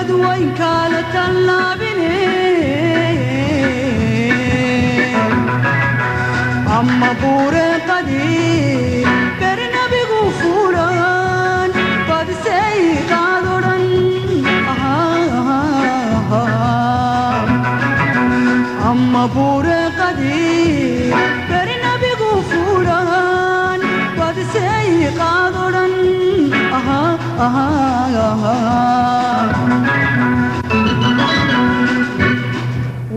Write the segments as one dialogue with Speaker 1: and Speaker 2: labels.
Speaker 1: بدوين كالة اللابنين. Buure qadiir bernabigu fuulan badisay qaadodhan, ama buure qadiir bernabigu fuulan badisay qaadodhan.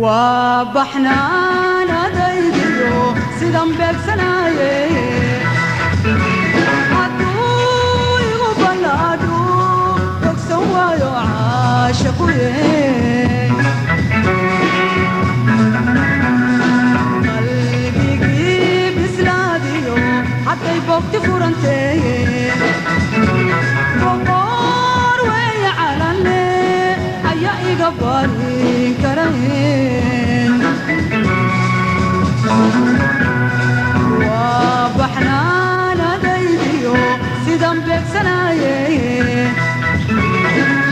Speaker 1: Waa baxnaanadaydiyo sidan beegsanaaye, hadduu igu ballaadhu bogsan waayo caashaquye. Qalbigii bislaadiyo hadday bogti furanteeye, boqor weeye calanle ayaa iga barin karayn. Waa baxnaanadaydiyo sidan beegsanaaye,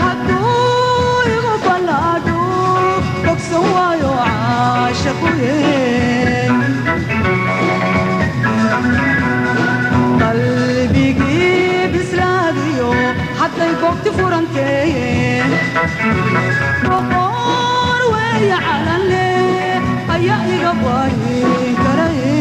Speaker 1: hadduu igu ballaadhu bogsan waayo caashaquye. Qalbigii bislaadiyo hadday bogti furanteeye, boqor weeye calanle ayaa iga barin karaye.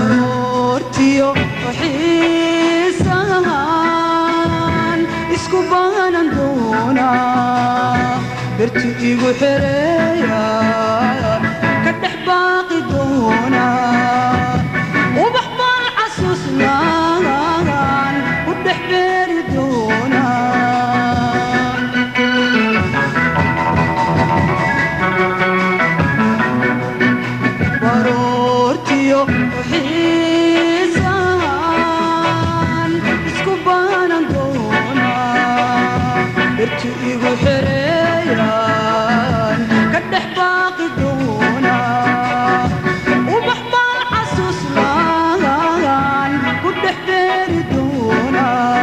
Speaker 1: Baroortiyo xiisahan isku baanan doonaa, birti igu xereeya ka dhex baaqi doonaa, ubax baan xasuusnaan u dhex beeri doonaa. Baroortiyo xiisahan isku baanan doonaa, birti igu xereeyaan ka dhex baaqi doonaa, ubax baan xasuusnaan ku dhex beeri doonaa.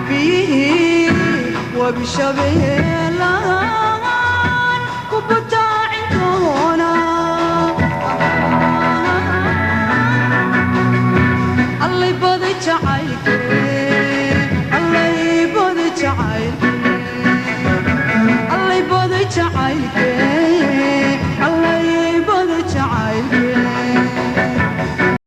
Speaker 1: Biyihii webishabeelle